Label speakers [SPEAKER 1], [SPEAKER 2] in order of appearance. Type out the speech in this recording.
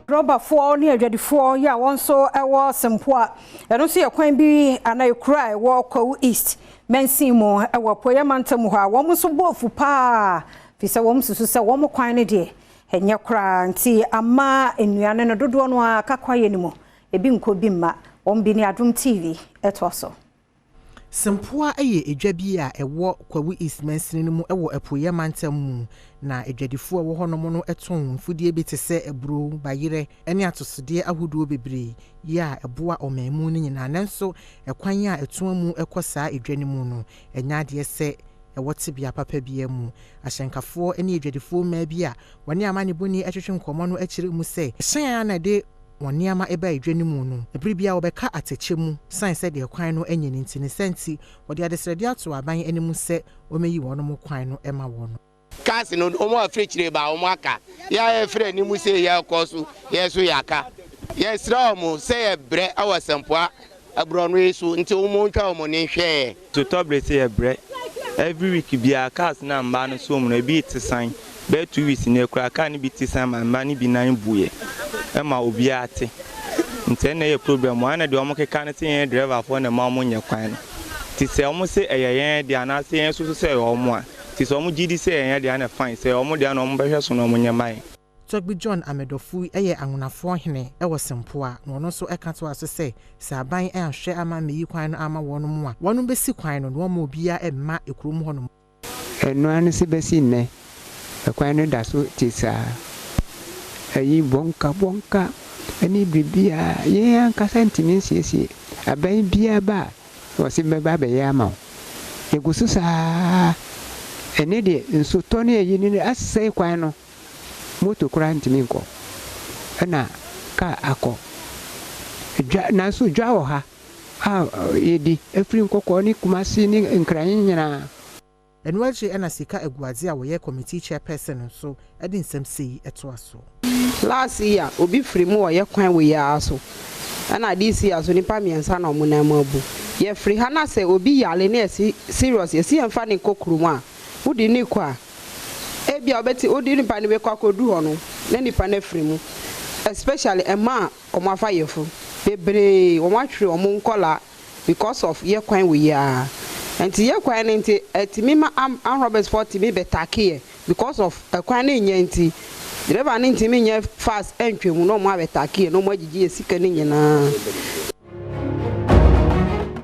[SPEAKER 1] Drɔbafoɔ ne adwadifoɔ yi a wɔn nso wɔ Sempoa, ɛno nso yɛ kwan bi anaa ekuro a ɛwɔ Kwawu East mansin mu wɔ Apueeɛ mantam hɔ a wɔn nso bo afu paa firi sɛ wɔn susu sɛ wɔn kwan no deɛ ɛnyɛ koraa nti ama nnuane no dodoɔ no ara ka kwaeɛ no mu ebi nkɔ bi mma wɔn bi ne Adom TV ɛtoa so.
[SPEAKER 2] Sempoa yɛ edwa bi a ɛwɔ Kwawu East mansini no mu wɔ Apueeɛ mantam mu, na adwadifoɔ a ɛwɔ hɔnom no tɔn mfudeɛ bi te sɛ aburow, bayerɛ ne atosodeɛ ahodoɔ bebree yi a ɛboa ɔman mu no nyinaa. Nanso ɛkwan a ɛtoa mu kɔ saa edwa no mu no, ɛnyɛ adeɛ sɛ ɛwɔ tebea papa biara mu. Ahyɛnkafoɔ ne adwadifoɔ mmaa bi a wɔne amanebɔni twetwe nkɔmmɔ no kyerɛ mu sɛ, hyɛn a na ɛde wɔn nneɛma ba edwa no mu no, bere biara wɔbɛka atɛkyɛ mu sane sɛdeɛ kwan no nyɛ no nti. Ne saa nti, wɔde adesrɛdeɛ ato aban anim sɛ wɔmmɛyi wɔn kwan no ma wɔn.
[SPEAKER 3] Cars no, wɔn a firi akyire ba, wɔn aka. Yɛ a yɛfiri anim sei yɛrekɔ so, yɛn nso yɛaka. Yɛsrɛ wɔn sɛ yɛbrɛ wɔ Sɛmpoa aborɔno yi so nti wɔn ntwa wɔn ani nhwɛ yɛn.
[SPEAKER 4] Sotɔ bere sɛ yɛbrɛ. Every week biara cars no a mmaa no so mu no ebi te san. Bɛyɛ 2 weeks nie koraa, car no bi te san ma mmaa no bi nan buiɛ ɛma obiara te. Nti ɛna ɛyɛ problem. Wɔn na deɛ wɔn keka no sɛ yɛn driverfoɔ na ɛma wɔn nyɛ kwan no. Nti sɛ wɔn sɛ ɛyɛ yɛn deɛ anaasɛ yɛn nso so sɛ ɛyɛ wɔn a, nti sɛ wɔn gye di sɛ ɛyɛ yɛn deɛ na fine, sɛ ɛyɛ wɔn deɛ na wɔn bɛhwɛ so na wɔn nyɛ ma yɛn.
[SPEAKER 2] Tɔgbi John Amedɔfo yɛ anwonafoɔ hene wɔ Sempoa, na ɔno nso ka toa so sɛ sɛ aban anhwɛ ama mmeyi kwan no ama wɔn mu a, wɔn bɛsi kwan no na wɔma obiara mma kurom hɔnom.
[SPEAKER 5] Ɛno ara ne sɛ bɛsi nnɛ, ɛkwan no da so te saa. Ɛyi bɔnka bɔnka ne biribiara yɛn ankasa ntumi nsiesie. Aban biara ba a, wɔse bɛba abɛyɛ ama wo. Yɛgu so saa. Ɛne deɛ nsutɔ ne ayi no asɛe kwan no. Moto koraa ntumi nkɔ. Ɛna kaa akɔ. Dwa nanso dwa wɔ ha a yɛdi ɛfiri Nkɔkɔɔ ne Kumasi ne Nkran nyinaa.
[SPEAKER 2] Ɛno akyi ɛna Sika Aguadze a wɔyɛ committee chairperson nso de nsɛm sei ɛtoa so.
[SPEAKER 6] Last year obi firi mu wɔ yɛ kwan wɔ yi ara so, ɛna this year so nipa mmiɛnsa na ɔmo nan mu abu. Yɛfiri ha na sɛ obi yare ne yɛsi serious, yɛsi yɛmfa ne nkɔ kurom a, wode ne kɔ a, ebia wobɛti wode nipa no bɛkɔ akɔdu hɔ no na nipa no afiri mu, especially mmaa a ɔmo afa yɛfuru bebree, wɔn atwere ɔmo nkɔlaa because of yɛ kwan wɔ yi ara. Nti yɛ kwan no nti ɛtumi ma armed robbers foɔ tumi bɛattack yɛ because of ɛkwan no nyɛ, nti driver no ntumi nyɛ fast ɛntwa mu na ɔmo abɛattack yɛ na ɔmo agyegye yɛ sika no nyinaa.